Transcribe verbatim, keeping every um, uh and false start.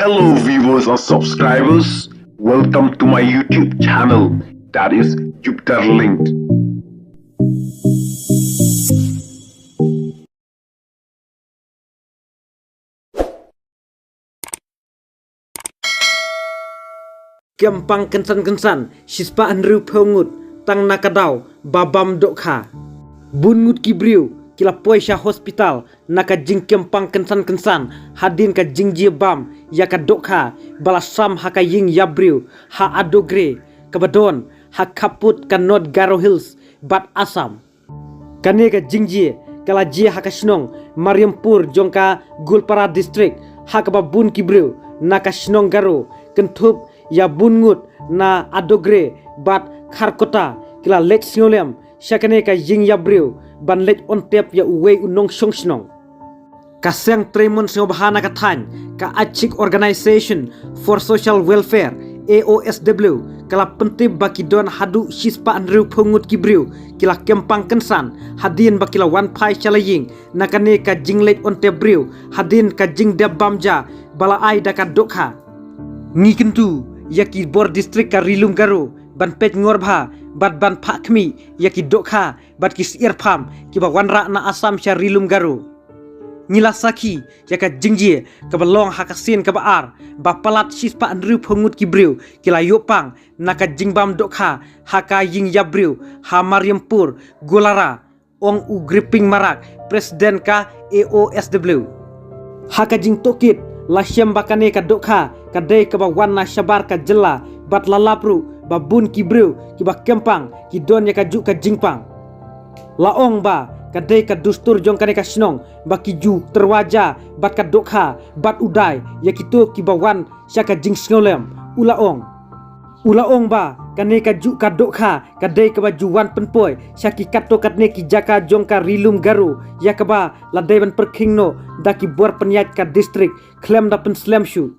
Hello, viewers and subscribers. Welcome to my YouTube channel, that is Jupiter Linked. Kem pang kynsan kynsan, shispah hynriew phew ngut, tang na ka daw ba bam dohkha. Bun ngut ki briew ki la poi sha hospital na ka jingkem pang kynsan kynsan hadien ka jingjia bam ïa ka dohkha ba la sam ha ka ïing ïa briew ha Adogre, kaba don ha khappud ka North Garo Hills bad Assam. Kane ka jingjia ka la jia ha ka shnong Mariampur jong ka Goalpara District, ha kaba bun ki briew na ka shnong Garo, kynthup ïa bun ngut na Adogre bad Kharkota, ki la leit sngewlem sha kane ka ïing ïa briew ban leit on tep ïa uwei u nongshong shnong. Ka seng trei mon sngewbha na ka thaiñ, ka Aicchik Organisation for Social Welfare, A O S W, ka la pyntip ba ki don haduh shispah hynriew phew ngut ki briew ki la kem pang kynsan hadien ba ki la wan phai sha la ïing na kane ka jingleit on tep briew hadien ka jingdep bam ja ba la ai da ka dohkha. Ngi kyntu ïa ki bor district ka Ri Lum Garo ban peit ngor bha bad ban phah khmih ïa ki dohkha bad ki syiar pham kiba wanrah na Assam sha Ri Lum Garo. Ngi la sakhi ïa ka jingjia kaba long ha ka sien kaba ar, ba palat shispah hynriew phew ngut ki briew ki la ïoh pang na ka jingbam dohkha ha ka ïing ïa briew ha Mariampur, Goalpara, ong u Griping Marak, President ka A O S W. Ha ka jingtohkit, la shem ba kane ka dohkha ka dei kaba wan na shabar ka jylla, bad la lap ruh ba bun ki briew kiba kem pang ki don ïa kajuh ka jingpang. La ong ba ka dei ka dustur jong kane ka shnong ba ki ju tyrwa ja bad ka dohkha bad u dai ïa kito kiba wan sha ka jingsngewlem, u la ong. U la ong ba kane kajuh ka dohkha ka dei kaba ju wan pynpoi sha ki katto katne ki jaka jong ka Ri Lum Garo, ïa kaba la dei ban pyrkhing noh da ki bor pynïaid ka district khlem da pynslem shuh.